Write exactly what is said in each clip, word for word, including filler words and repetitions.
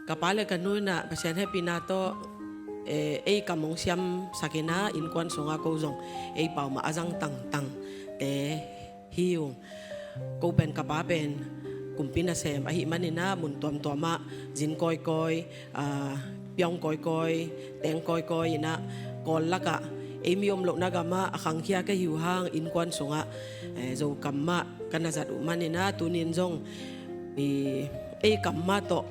Ka pa le ka nu in ah Pasian hehpihna tawh, eh, ei kam hong siamsak in ah innkuan sungah ko zong ei pau mah a zang tangtangte hi ung. Ko pen ka pa pen kumpi nasem ahih manin ah mun tuamtuam ah zin kawikawi, ah, piaung kawikawi, teng kawikawi in ah Kawl lakah ei mi om lohna gamah a khangkhia ka hi uh hang innkuan sungah, eh, Zokam mah ka na zat uh manin ah tuni-in zong i, ei kam mah tawh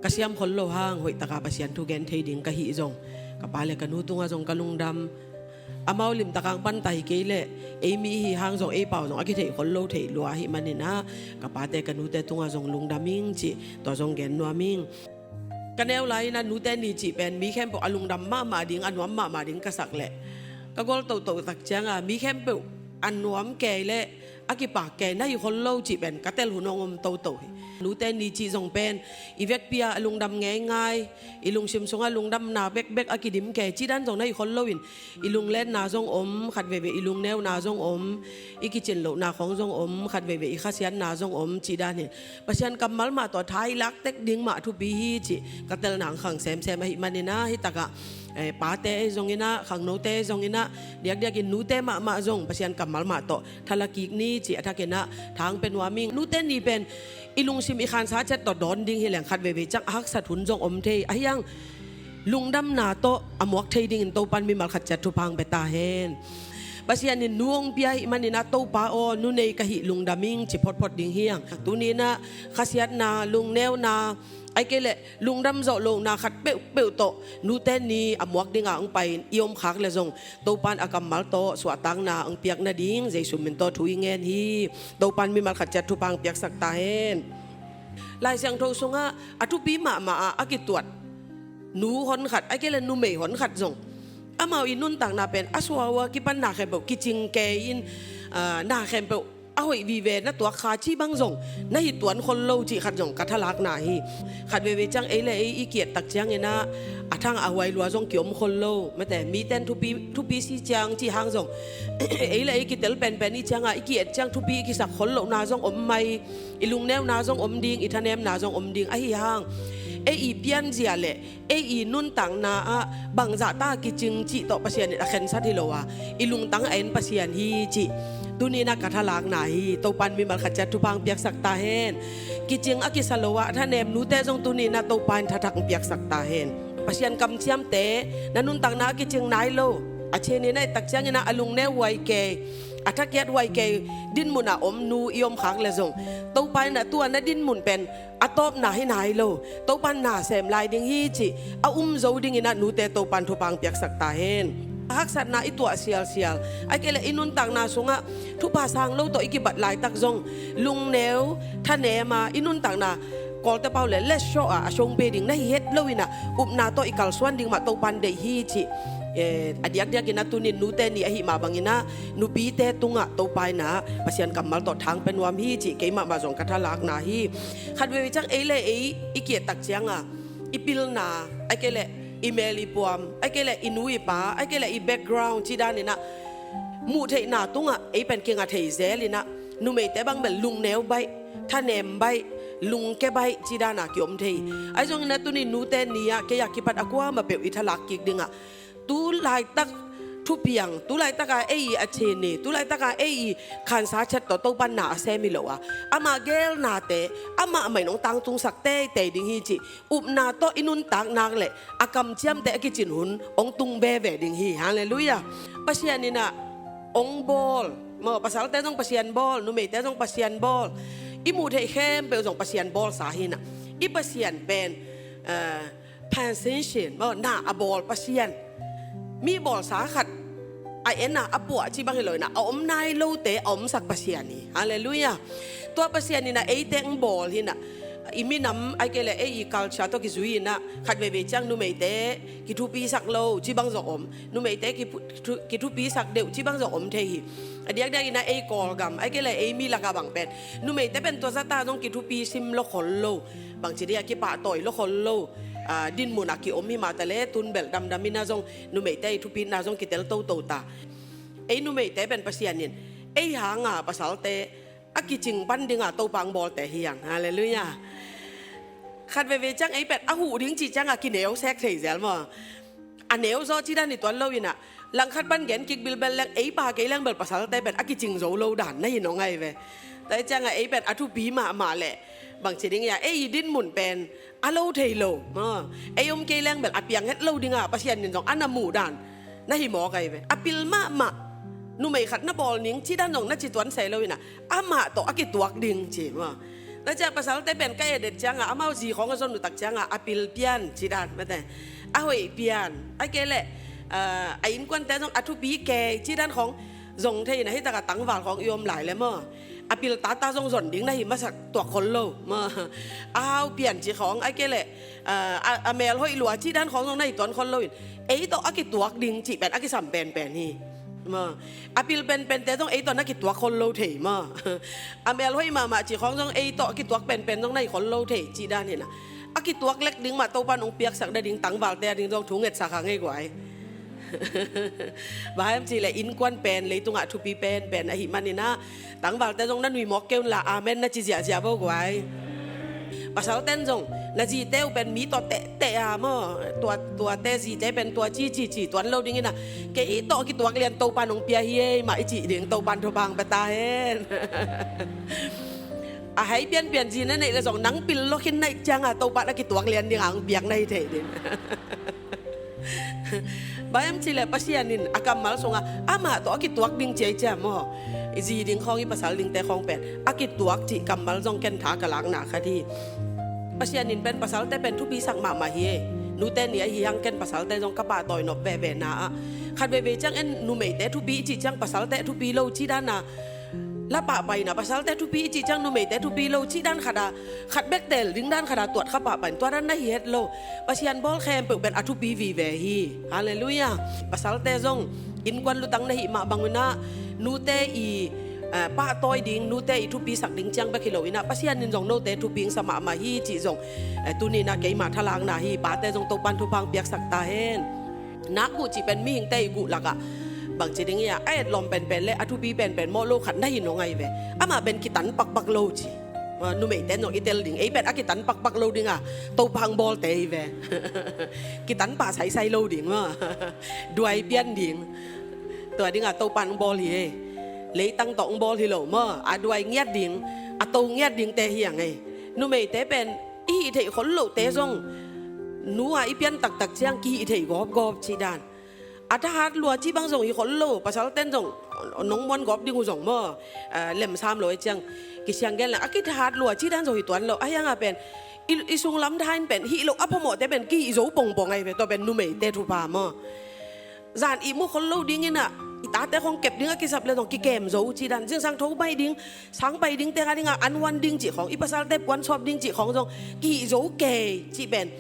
ka siam khol lo hang hoih taka Pasian thu gen thei ding ka hih zong ka pa le ka nu tungah zong ka lungdam. Amau limtak hang pan ta hi kei leh ei mi i hih hang zong ei pau zong a kitheih khol lo theih lua ahih manin ah ka pate ka nute tungah zong lungdam ing cih tua zong gen nuam ing. Ka neu lai-in ah Nute Ni cih pen mi khempeuh a lungdam mahmah ding, a nuam mahmah ding ka sak leh ka gol toto tak ciangah mi khempeuh a nuam kei leh a kipak kei na hi khol lo cih pen ka tel hun hong om toto hi. Nute Ni cih zong pen i vekpi-a a lungdam ngeingai, i lungsim sungah lungdamna bekbek a kidim kei cih dan zong na hi khol loin i lunglenna zong om, khat veivei i lungneuna zong om, i kicin lohna khawng zong om, khat veivei i khasiatna zong om cih dan hi. Pasian kammal mah tawh tha i lak tek ding mah thupi hi cih ka telna hong khang semsem ahih manin ah hih takah, eh, pate zong in ah, khangnote zong in ah, diakdiakin nute mahmah zong Pasian kammal mah tawh tha la kik ni cih a thakin ah tha hong pia nuam ing. Nute Ni pen i lungsim i khansa ciat tawh dawn ding hi leng khat veivei ciang a haksat hun zong om thei. Ahi hang lungdamna tawh a muak thei dingin Topan mimal khat ciat thupha hong pia ta hen. Pasian in nu hong pia ahih manin ah Topa aw, nu nei ka hih lungdam ing ci photphot ding hi hang. Tuni-in ah khasiatna, lungneuna, ahih kei leh lungdam zawh lohna khat peuhpeuh tawh Nute Ni a muak dingah hong pai-in i om khak leh zong Topan a kammal tawh suahtakna hong piak nading Jesu min tawh thu i ngen hi. Topan mimal khat ciat thupha hong piaksak ta hen. Lai Siangtho sungah a thupi mahmah ah a kituat nu honkhat, ahih kei leh numei honkhat zong amau i nuntakna pen a suau a kipan na khempeuh kicing kei-in, ah, na khempeuh a hoih vive na tuak kha cih bang zong na hi tuan khol lo cih khat zong ka thalakna hi. Khat veivei ciang ei le ei i ki-et tak ciangin ah a thang a huai lua zong kiom khol lo. Mate, mite in thupi, thupi si ciang cih hang zong ei le ei kitel penpen i ciangah i ki-et ciang thupi i kisak khol lohna zong om mai, i lungneuna zong om ding, i thanemna zong om ding. Ahi hang ei i pianzia le ei i nuntakna ah bangzah ta kicing cih tawh Pasian in a khensat hi lo a, i lungtang a en Pasian hi cih tuni-in ah ka thalakna hi. Topan mimal khat ciat thupha hong piaksak ta hen. Kicing a kisa lo a thanem nute zong tuni-in ah Topa in thathak hong piaksak ta hen. Pasian kamciamte na nuntakna a kicing nai lo, a chin in ah i tak ciangin ah a lungneu huai kei, a thakiat huai kei dinmun ah om nu i om khak leh zong Topa in ah tua na dinmun pen a tawpna hi nai lo, Topan na sem lai ding hi cih a um zo dingin ah nute Topan thupha hong piaksak ta hen. Haksatna i tuah sialsial, ahih kei leh i nuntakna sungah thupha sang lo tawh i kibat laitak zong lungneu thanem a i nuntakna Kawlte pau le letshoh a a songpe ding na hi het loin ah upna tawh i kalsuan ding mah Topan deih hi cih, eh, a diakdiakin ah tuni-in Nute Ni ahih mah bangin ah nupite tungah Topa in ah Pasian kammal tawh tha hong pia nuam hi cih keimah mah zong ka thalakna hi. Khat veivei ciang ei le ei i ki-et tak ciangah i pilna, ahih kei leh i mel i puam, ahih kei leh i nu i pa, ahih kei leh i background cih danin ah muh theihna tungah ei pen kinga thei zelin ah numeite bang bel lungneu baih, thanem baih, lungke baih cih dan a kiom thei. Ahi zongin ah tuni-in Nute Ni ah kei a kipat a kuamah peuh i thalak kik dingah tu laitak thupiang, tu laitaka ei i a chin i, tu laitaka ei i khansa ciat tawh Topan na a sem hi lo a, ama geelnate amah mah in hong tangtungsak teitei ding hi cih upna tawh i nuntak nak leh a kamciamte a kicin hun hong tung veve ding hi. Halleluiah. Pasian in ah hong bawl maw, pasalte zong Pasian bawl, numeite zong Pasian bawl, i muh theih khempeuh zong Pasian bawlsa hi in ah. I Pasian pen, eh, Pasian sin maw, na a bawl Pasian. Mi bawlsa khat a en a a puah cih bang hi lo in ah a om nai lote a omsak Pasian hi. Halleluiah. Tua Pasian in ah eite hong bawl hi in ah, i minam ahih kei leh ei i culture tawh kizui in ah khat veivei ciang numeite kithupisak lo cih bang zong om, numeite kithu-, kithupisak deuh cih bang zong om thei hi. A diakdiakin ah ei Kawlgam ahih kei leh ei mi lakah bang pen numeite pen tua zata zong kithupi sim lo khol lo, bangci dih a kipahtawi lo khol lo, ah, dinmun a kiom hi mah ta leh tun bel damdam in ah zong numeite i thupitna zong kitel toto ta. Ei numeite pen Pasian in ei hanga pasalte a kicing pan dinga Topa hong bawlte hi hang. Halleluiah. Khat veve ciang ei pen a huh ding cih ciangah kineu sek thei zel maw. A neu zaw cih dan hi tuan lo inah, langkhat pan gen kik bilbel leng ei pa kei leng bel pasalte pen a kicing zo lo dan na hi nong ai ve. Tua ciangah ei pen a thupi mahmah leh bangci ding ia, ei i dinmun pen a lo thei lo maw. Ei om kei leng bel a piang het lo dinga Pasian in zong a na muh dan na hi mawk ai ve. A pil mahmah, numei khat na bawl ning cih dan zong na ci tuan sai lo inah, amah tawh a kituak ding ci maw. Tua ciah pasalte pen ka edet ciangah amau zi khawng a zon uh tak ciangah a pil pian cih dan mate, a hoih pian, a kei leh a innkuante zong a thupi kei cih dan khawng zong thei inah, hi takah tangval khawng i om lai le maw, a pil tata zong zon ding na hi masak tuak khol lo maw. A hau pian cih khawng, a kei leh a, a mel hoih lua cih dan khawng zong na hi tuan khol lo in, ei tawh a kituak ding cih pen a kisam penpen hi maw. A pil penpente zong ei tawh na kituak khol lo thei maw. A mel hoih mahmah cih khawng zong ei tawh a kituak penpen zong na hi khol lo thei cih dan hinah, a kituak lek ding mah Topan hong piaksak nading tangvalte a ding zong thu ngetsak hang ei guai. Bang hiam cih leh innkuan pen leitungah thupi penpen ahih maninah, tangvalte zong na nui mawk kei unla amen na ci ziahziah bo guai. Pasalten zong na zite uh pen mi tawh tehteh a maw, tua, tuate zite pen tua ci ci ci tuan lo dinginah, kei tawh kituak lian Topan hong pia hi ei mah i cih ding, Topan thupha hong pia ta hen. A hai pianpian zi na neih le zong nang pil lo khin na ih ciangah Topan a kituak lian dingah hong piak na hi thei ding. Bang hiam cih leh Pasian in a kammal sungah amah tawh a kituak ding ci ai ciam maw. I zi ding khawng, i pasal dingte khawng pen a kituak cih kammal zong ken tha ka lakna khat hi. Pasian in pen pasalte pen thupisak mahmah hi ei. Nute ni ahi hang ken pasalte zong ka pahtawi nop veve na ah, khat veve ciang en numeite thupi i cih ciang pasalte thupi lo cih dan a, la pahpah inah pasalte thupi i cih ciang numeite thupi lo cih dan khat a, khat bek tel ding dan khat a tuat kha pahpah in tua dan na hi het lo. Pasian bawl khempeuh pen a thupi vive hi. Halleluiah. Pasalte zong innkuan lutang na hih mah bangunah nute i, eh, pahtawi ding, nute i thupisak ding ciang bek hi lo inah, Pasian in zong note thupi hong sa mahmah hi cih zong, eh, tuninah keimah thalakna hi. Pate zong Topan thupha hong piaksak ta hen. Nakguh cih pen mihingte i guh lakah bangci ding ia, a etlawm penpen le a thupi penpen mawh lo khat na hi nong ai ve. Amah pen kitan pakpak lo ci. Ah, numeite zong i tel ding, ei pen a kitan pakpak lo dinga Topan hong bawlte hi ve. Kitan pah saisai lo ding maw. Duai pian ding. Tua dinga Topan hong bawl hi ei. Leitang tawh hong bawl hi lo maw. A duai ngiat ding, a to ngiat dingte hi ang ei. Numeite pen i hih theih khol lohte zong nu a i pian taktak ciang kihih thei gawpgawp cih dan. A thahat lua cih bang zong hi khol lo, pasalten zong nong muan gawp ding uh zong maw, ah, lemsam lo ei ciang kisiang gen la, a kithahat lua cih dan zong hi tuan lo. A hiangah pen i, i sunglam thain pen hih lo a phamawhte pen kihih zo pongpong ai ve, tua pen numeite thupha maw. Zan ihmu khol lo dinginah i tate khawng kep ding a kisap le zong kikem zo cih dan, zingsang tho pai ding, sang pai dingte kha dingah an wan ding cih khawng, i pasalte puan sawp ding cih khawng zong kihih zo kei cih pen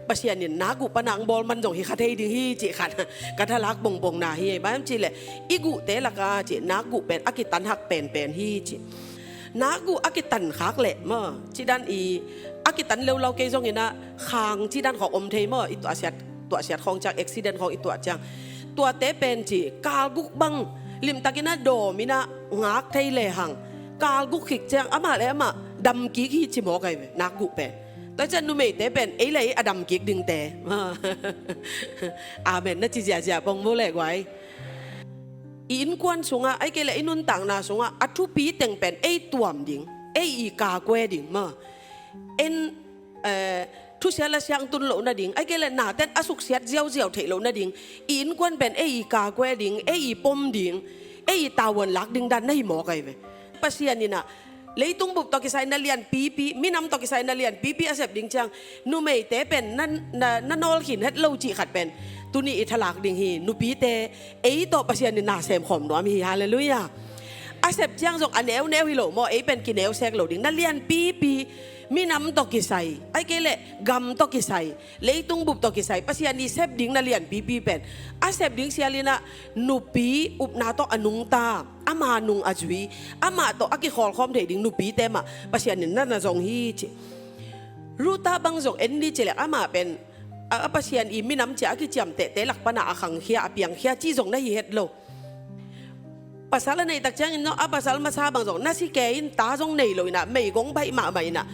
Pasian in nakguh pana hong bawl man zong hi kha thei ding hi cih khat ka thalak pongpongna hi. Bang hiam cih leh i guhte laka cih nakguh pen a kitan hak penpen hi cih. Nakguh a kitan khak leh maw, cih dan i a kitan leulau kei zonginah khang cih dan khawng om thei maw, i tuahsiat, tuahsiat khawng ciang, accident khawng i tuah ciang, tuate pen cih kalguk bang limtakinah dawminah ngak thei lehang kalguk khik ciang amah le amah damkik hi ci mawk ai ve, nakguh pen. Tua ciang numeite pen ei le ei a damkik dingte. Amen na ci ziahziah pong bo leh guai. I innkuan sungah, ai kei leh i nuntakna sungah a thupi teng pen ei tuam ding, ei i kakue ding maw. En, eh, thusia la siangtun loh nading, ai kei leh naten a suksiat ziauziau theih loh nading, i innkuan pen ei i kakue ding, ei i pom ding, ei i tavuan lak ding dan na hi mawk ai ve. Pasian inah leitung bup tawh kisai na lianpipi, minam tawh kisai na lianpipi a sep ding ciang numeite pen na, na, na nawlkhin het lo cih khat pen tuni i thalak ding hi. Nupite ei tawh Pasian in na semkhawm nuam hi. Halleluiah. A sep ciang zong a neuneu hi lo maw, ei pen kineusek lo ding. Na lianpipi minam tawh kisai, ai kei leh gam tawh kisai, leitung bup tawh kisai, Pasian i sep ding na lianpipi pen a sep ding sialinah nupi upna tawh a nungta, ama nung a zui, amah tawh a kikhawlkhawm thei ding nupite mah Pasian in na na zong hi ci. Ruta bang zong en ni ci leh amah pen a, a Pasian i minam cia a kiciamtehte lak pana a khangkhia, a piangkhia ci zong na hi het lo. Pasal a neihtak ciangin zong a pasal masa bang zong na si kei in, ta zong nei lo inah, meigong baih mahmah inah,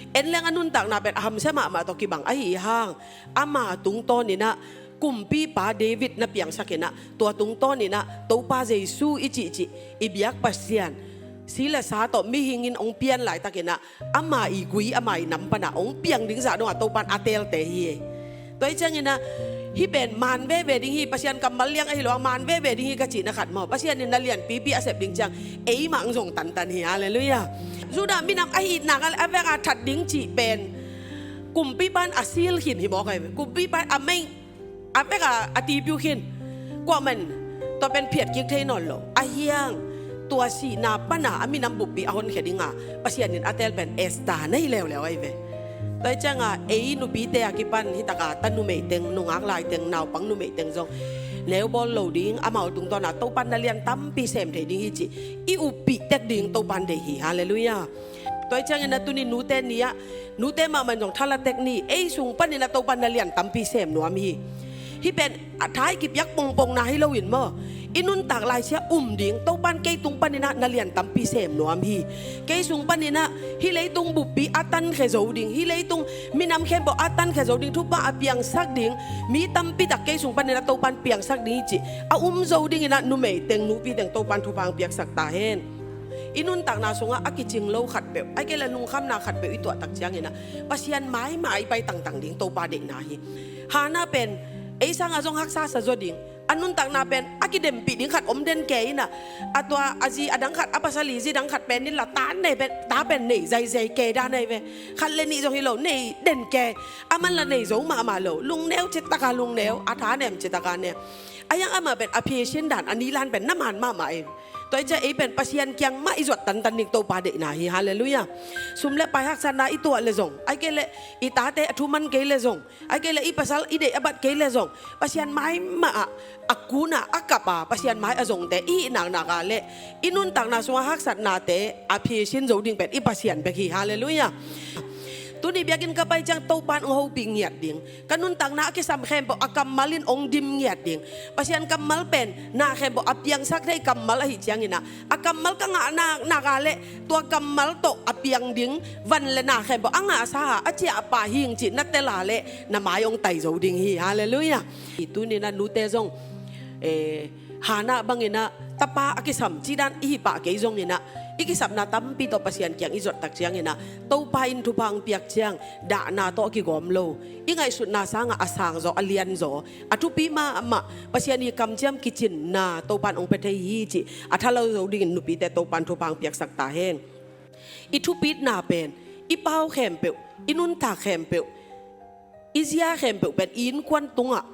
En leng a nuntakna pen a hamsia mahmah tawh kibang ahi hang, ama tungtawninah kumpipa David na piangsakinah, tua tungtawninah Topa Jesu i cihcih i biak Pasian si le sa tawh mihingin hong pian laitakinah ama i gui, ama i nam pana hong piang ding zah dongah Topan a teelte hi. Tua hi cianginah hih pen man veve ding hi, Pasian kammal liang ahi lo a man veve ding hi ka cihna khat maw, Pasian in na lianpipi a sep ding ciang eimah hong zong tantan hi. Halleluiah. Judah minam ahi nak a vek a that ding cih pen kumpipan a sil khin hi mawk ahi ve. Kumpipan a mei a vek a a tipiu khin. Kuaman tua pen phiat kik thei nawn lo. A hiang tua sihna pana a minam buppi a honkhia dinga Pasian in a teel pen Esther na hi leuleu ahi ve. Tua hi cianga ei nupite a kipan hitaka ta numei teng, nungak lai teng, naupang numei teng zong neubawl lo ding, amau tungtawna Topan na lian tampi sem thei ding hi cih i uppih tek ding Topan deih hi. Halleluiah. Tua hi ciangin a tuni nute ni-ah, nute mahmah in zong thala tek ni, ei sung panin a Topan na lian tampi sem nuam hi. Hih pen a tha i kipiak pongpongna hi loin maw, i nuntak laisia um ding, Topan kei tung paninah na lian tampi sem nuam hi. Kei sung paninah hih leitung buppi a tankhia zo ding, hih leitung minam khempeuh a tankhia zo ding, thupha a piangsak ding, mi tampitak kei sung paninah Topan piangsak ding hi cih a um zo dinginah numei teng, nupi teng Topan thupha hong piaksak ta hen. I nuntakna sungah a kicing lo khatpeuh, ahih kei leh lungkhamna khatpeuh i tuahtak cianginah Pasian maimai pai tangtang ding Topa deihna hi. Hannah pen ei sangah zong haksa sa zaw ding, a nuntakna pen a kidempih ding khat om den kei inah, a tua a zi a dang khat, a pasal i zi dang khat pen inla ta nei pen, ta pen nei zaizai kei dan ahi ve. Khat le nih zong hi lo, nei den kei. A man la nei zo mahmah lo, lungneu citaka lungneu, a tha nem citaka nem. A hiang amah pen a phisin dan a nilan pen na man mahmah in. Tua hi ciah ei pen Pasian kiang mah i zuat tantan ding Topa deihna hi. Halleluiah. Sum le pai haksatna i tuah le zong, ahih kei leh i tate a thuman kei le zong, ahih kei leh i pasal i deih a bat kei le zong, Pasian mai mah ah a kuna a kapa Pasian mai a zongte i hih naknak ah leh i nuntakna sungah haksatnate a phisin zo ding pen i Pasian bek hi. Halleluiah. Tuni biakinn ka pai ciang Topan hong hopih ngiat ding, ka nuntakna a kisam khempeuh a kammal in hong dim ngiat ding. Pasian kammal pen na khempeuh a piangsak thei kammal ahi cianginah, a kammal ka ngah naknak ah leh tua kammal tawh a piang ding van le na khempeuh a ngahsa a, a ciahpah hing cih na tel a leh na mai hong tai zo ding hi. Halleluiah. I tuninah nute zong, eh, Hannah banginah tapa a kisam cih dan i hi pah kei zonginah, i kisapna tampi tawh Pasian kiang i zuattak cianginah Topa in thupha hong piak ciang dahna tawh a kigawm lo, i ngaihsutna sangah a sangzaw, a lianzaw, a thupi mahmah Pasian i kamciam kicinna Topan hong pia thei hi cih a tha lo zo dingin nupite Topan thupha hong piaksak ta hen. I thupitna pen, i pau khempeuh, i nuntak khempeuh, i zia khempeuh pen i innkuan tungah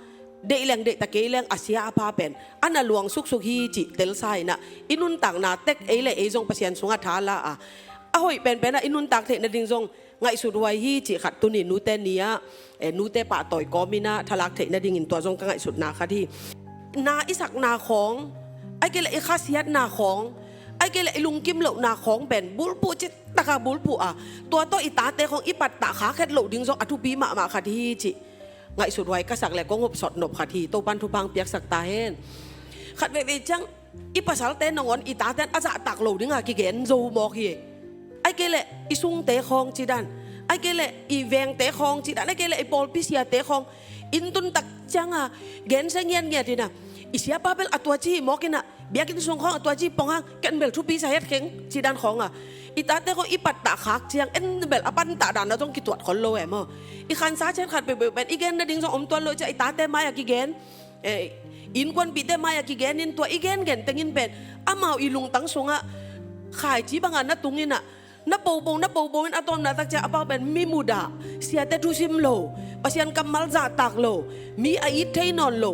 deih leng deihta kei leng a sia a pha pen a na luang suksuk hi cih telsa inah, i nuntakna tek ei le ei zong Pasian sungah tha la a, a hoih penpenah i nuntak theih nading zong ngaihsut huai hi cih khat tuni nute ni-ah, eh, nute pahtawi kawminah thalak theih nadingin tua zong ka ngaihsutna khat hi. Na i sakna khawng, ahih kei leh i khasiatna khawng, ahih kei leh i lungkim lohna khawng pen bulphuh citaka bulphuh a, tua tawh i tate khawng i pattah khak het loh ding zong a thupi mahmah khat hi cih ngaihsut huai ka sak le kong hopsot nop khat hi. Topan thupha hong piaksak ta hen. Khat veivei ciang i pasalte nangawn i taten a zahtak lo dinga kigen zo mawk hi. Ahih kei leh i sungte khawng cih dan, ahih kei leh i vengte khawng cih dan, ahih kei leh i pawlpi siate khawng, inn tuntak cianga gensia ngiatngiat inah, i siapa bel a tua ci hi mawk inah, biakinn sung khawng a tua ci pong hang, ken bel thupi sa het kheng cih dan khawnga, i tate khawng i pattah khak ciang en bel a pantah dan a zong kituat khol lo e maw. I khansa ciang khat peuhpeuh pen i gen nading zong om tuan lo ciah i tate mai-ah kigen, eh, innkuanpihte mai-ah kigen in tua i gengen tengin pen amau i lungtang sungah khaici banga na tung inah, na popo, na popo in a tawpna tak ciah a pau pen mi mudah, siate thusim lo, Pasian kammal zahtak lo, mi a it thei nawn lo,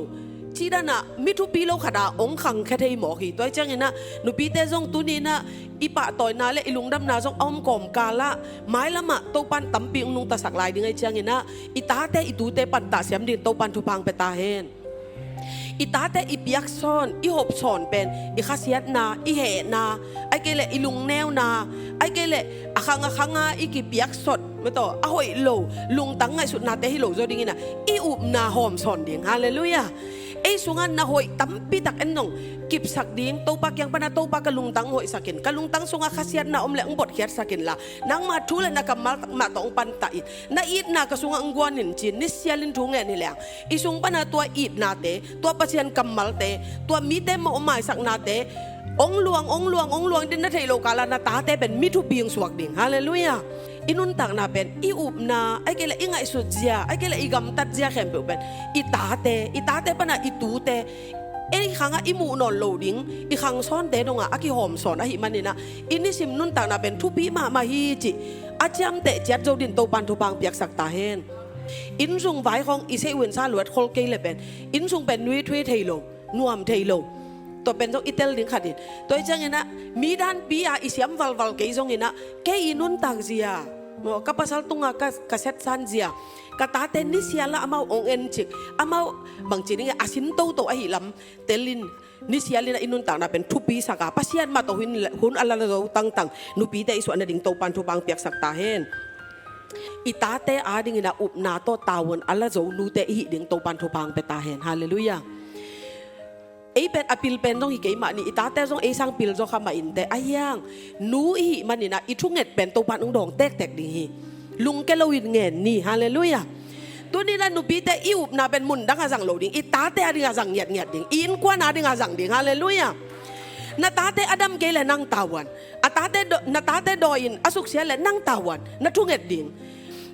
cih danah mi thupi lo khatah hong khangkhia thei mawk hi. Tua hi cianginah nupite zong tuninah i pahtawina le i lungdamna zong a om kawmkalah mailamah Topan tampi hong nungtasak lai ding ahi cianginah, i tate i tute pattah siam ding Topan thupha hong pia ta hen. I tate i piaksawn, i hopsawn pen i khasiatna, i hehna, ahih kei leh i lungneuna, ahih kei leh a khang a khanga i kipiaksot mataw a hoih lo, lungtang ngaihsutnate hi lo zaw dinginah i upna hawmsawn ding. Halleluiah. Ei sungah na hoih tampi tak en zong kipsak ding, Topa kiang pana, Topa, ka lungtang hoihsak in, ka lungtang sungah khasiatna om leh hong botkhiatsak inla, nangma thu le na kammal mah tawh hong pantah in, na itna ka sungah hong guan in ci-in nisialin thu ngen hi leng, i sung pana tua itnate, tua Pasian kammalte, tua mite mawh maisaknate hong luang, hong luang, hong luang ding na theih loh kala na tate pen mi thupi hong suak ding. Halleluiah. I nuntakna pen, i upna, ahih kei leh i ngaihsut zia, ahih kei leh i gamtat zia khempeuh pen i tate, i tate pana i tute, ei khangah i muh nawn lo ding, i khang sawnte dongah a kihawm sawn ahih maninah, i nisim nuntakna pen thupi mahmah hi cih a ciamteh ciat zo dingin Topan thupha hong piaksak ta hen. Innsung vai khawng i seih uh in sa luat khol kei leh pen, innsung pen nui thuai thei lo, nuam thei lo. Tua pen zong i tel ding khat in. Tua hi cianginah, mi danpi a i siam valval kei zonginah, kei i nuntak zia, maw, ka pasal tungah ka, ka setsan zia, ka tate nisialah amau hong en cik, amau bangci dingin a sin toto ahih lam telin, nisialinah i nuntakna pen thupi saka, Pasian mah tawh hun, hun a la zo tangtang nupite i suah nading Topan thupha hong piaksak ta hen. I tate adingin a upna tawh tavuan a la zo nute i hih ding Topan thupha hong pia ta hen. Halleluiah. Ei pen a pil pen zong hi kei mah ni, i tate zong ei sang pil zaw kha mah inteh, ahi hang nu i hih maninah i thunget pen Topan hong dawng tektek ding hi. Lungke loin ngen ni. Halleluiah. Tuninah nupite i upna pen mundang a zang lo ding, i tate ading a zang ngiatngiat ding, i innkuan ading a zang ding. Halleluiah. Na tate a dam kei leh nang tavuan, a tate daw, na tate dawi in a suksiat leh nang tavuan na thunget ding.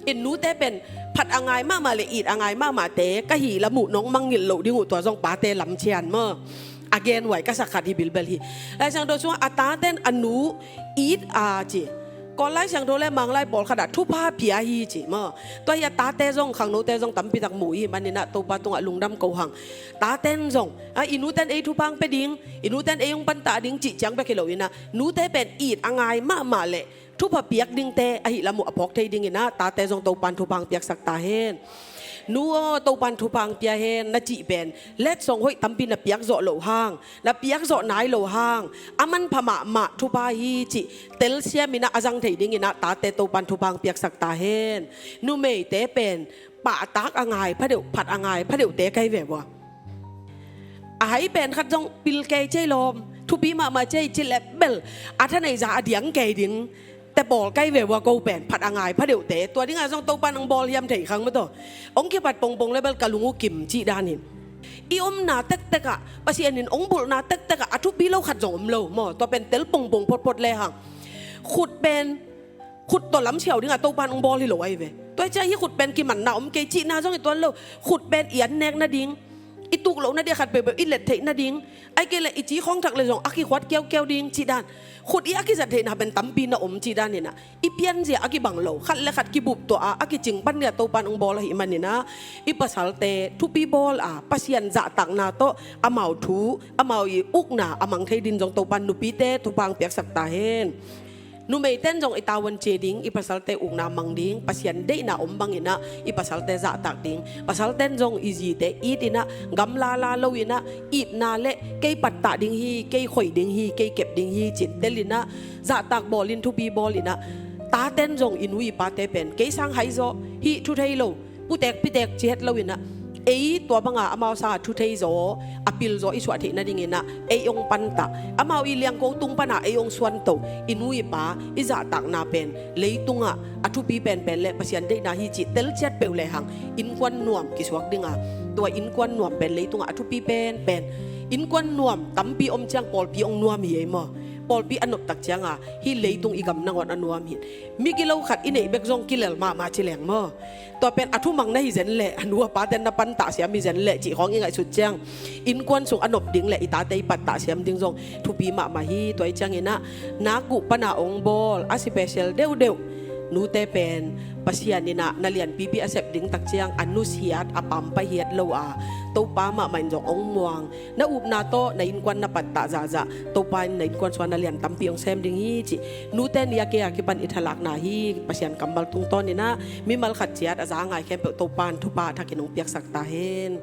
In nute pen phat a ngai mahmah le it a ngai mahmahte ka hih lam uh nong mangngilh loh ding uh, tua zong pate lam cian maw. A gen huai ka sak khat hi bilbel hi. Lai Siangtho sungah a taten a nu it a ci. Kawl Lai Siangtho le Manglai pawlkhatah thupha pia hi ci maw. Tua hi a tate zong, khangnote zong tampitak mu i hih maninah Topa tungah lungdam ko hang. Taten zong, a, i nuten ei thupha hong pia ding, i nuten ei hong pantah ding cih ciang bek hi loinah, nute pen it a ngai mahmah le thupha piak dingte ahih lam uh a phawk thei dinginah tate zong Topan thupha hong piaksak ta hen. Nu aw, Topan thupha hong pia hen na cih pen letsong hoih tampi na piak zawh loh hang, na piak zawh nai loh hang, a manpha mahmah thupha hi cih telsiaminah a zang thei dinginah tate Topan thupha hong piaksak ta hen. Numeite pen pahtak a ngai phadeuh, phat a ngai phadeuhte kai ve vua. A hai pen khat zong pil kei cei lawm, thupi mahmah cei, ci leh bel a thaneih za a diang kei ding te pawl kai ve vua, ko pen phat a ngai phadeuhte. Tua dingah zong Topan hong bawl hiam thei khang maw taw. Hong kiphat pongpong le bel ka lung uh kim cih danin, i omna tektekah, Pasian in hong bulhna tektekah a thupi lo khat zong om lo maw. Tua pen tel pongpong photphot lehang, khut pen khut tawh lamsiau dingah Topan hong bawl hi lo ahi ve. Tua hi ciah hih khut pen kimanna om kei cihna zong hi tuan lo. Khut pen i an nek nading, i tuk loh nading, a khat peuhpeuh i let theih nading, ahih kei leh i ci khawng thak le zong a kikhuat kiaukiau ding cih dan. Khut i a kizat theihna pen tampi na om cih daninah, i pianzia a kibang lo, khat le khat kibup tuah a, a kicing pan dingah Topan hong bawl ahih maninah, i pasalte thupi bawl a, Pasian zahtakna tawh amau thu, amau i ukna a mang thei din zong Topan nupite thupha hong piaksak ta hen. Numeiten zong i tavuan cia ding, i pasalte ukna mang ding, Pasian deihna om banginah i pasalte zahtak ding. Pasalten zong i zite itinah gamla la loinah, itna le kei pattah ding hi, kei khoih ding hi, kei kep ding hi cih telinah zahtak bawlin, thupi bawlinah, taten zong i nu i pate pen kei sang hai zaw, hih thu thei lo, putek pitek ci het loinah, ei tua banga amau sanga thu thei zaw, a pil zaw i suah theih nadinginah ei hong pantah, amau i liangko tung pana ei hong suanto, i nu i pa i zahtakna pen leitungah a thupi penpen le Pasian deihna hi cih telciat peuh lehang innkuan nuam kisuak dinga, tua innkuan nuam pen leitungah a thupi penpen. Innkuan nuam tampi om ciang pawlpi hong nuam hi ei maw. Pawlpi a noptak cianga hih leitung i gam nangawn a nuam hi. Migilo khat i neih bek zong kilel mahmah ci leng maw. Tua pen a thumang na hi zen leh, a nu a paten na pantah siam hi zen leh cih khawng i ngaihsut ciang, innkuan sung a nop ding le i tate i pattah siam ding zong thupi mahmah hi. Tua hi cianginah nakguh pana hong bawl a special deuhdeuh nute pen Pasian inah na lianpipi a sep ding tak ciang a nusiat, a pampai hiat lo a, Topa mahmah in zong hong muang. Na upna tawh na innkuan na pattah zahzah, Topa in na innkuan sungah na lian tampi hong sem ding hi cih nute ni a kei a kipan i thalakna hi. Pasian kammal tungtawninah mimal khat ciat a za a ngai khempeuh Topa in thupha a thakin hong piaksak ta hen.